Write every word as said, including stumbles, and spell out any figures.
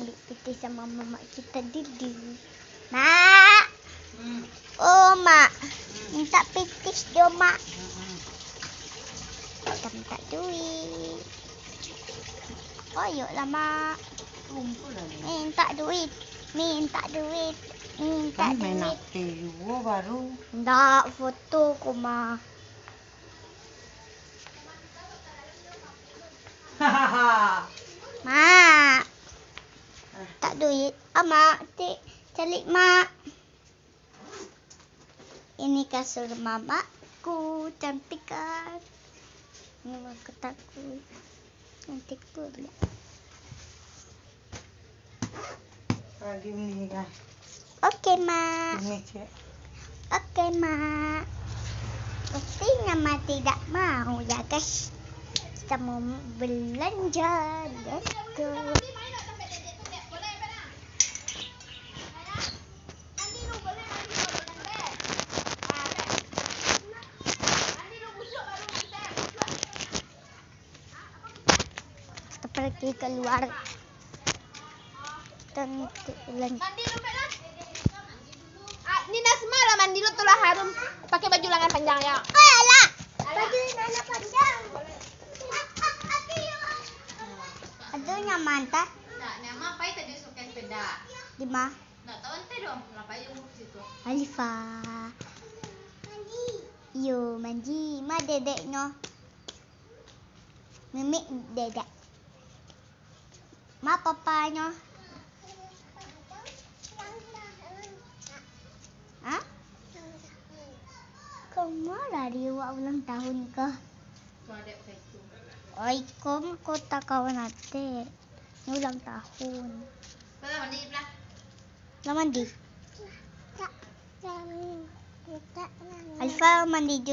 Ambil pitih sama mamak kita dulu. Mak. Hmm. Oh, Mak. Hmm. Minta pitih dong, Mak. Hmm. Kita minta duit. Koyoklah, Mak. Kumpul lah ni. Minta duit. Minta duit. Minta duit. Kan main H P juo baru. Ndak, foto ko, Mak. Mak. Tak duit. Ah, Mak, ti, caliak, Mak. Ini kasur mamakku, cantik kan? Ini mah kotakku, cantik pula. Lagi ini ya. Oke, Mak. Ini, Cek. Oke, Mak. Pastinya Mak tidak mau ya, guys. Kita mau belanja. Let's go. Kita pergi keluar. Kita ngikut ulan. Mandi dulu, Pek, lah. Ah, ni Nasma lah mandi dulu, tu lah harum. Pakai baju lengan panjang, ya. Oh, alah. Alah. Baju lengan panjang. Aduh, nyaman, tah? Tak nyaman, pai tadi suka sepeda. Di ma? Ndak tahu ente doh, lah pai jenguk situ. Alifa. Iyo, mandi. Ma dedeknyo? Mimik dedek. Ma papanyo? Hah? Kama lah di awak ulang tahun ko? Oi, kom kota kawan ate. Ni ulang tahun. Lah mandi? Alifa mandi jus.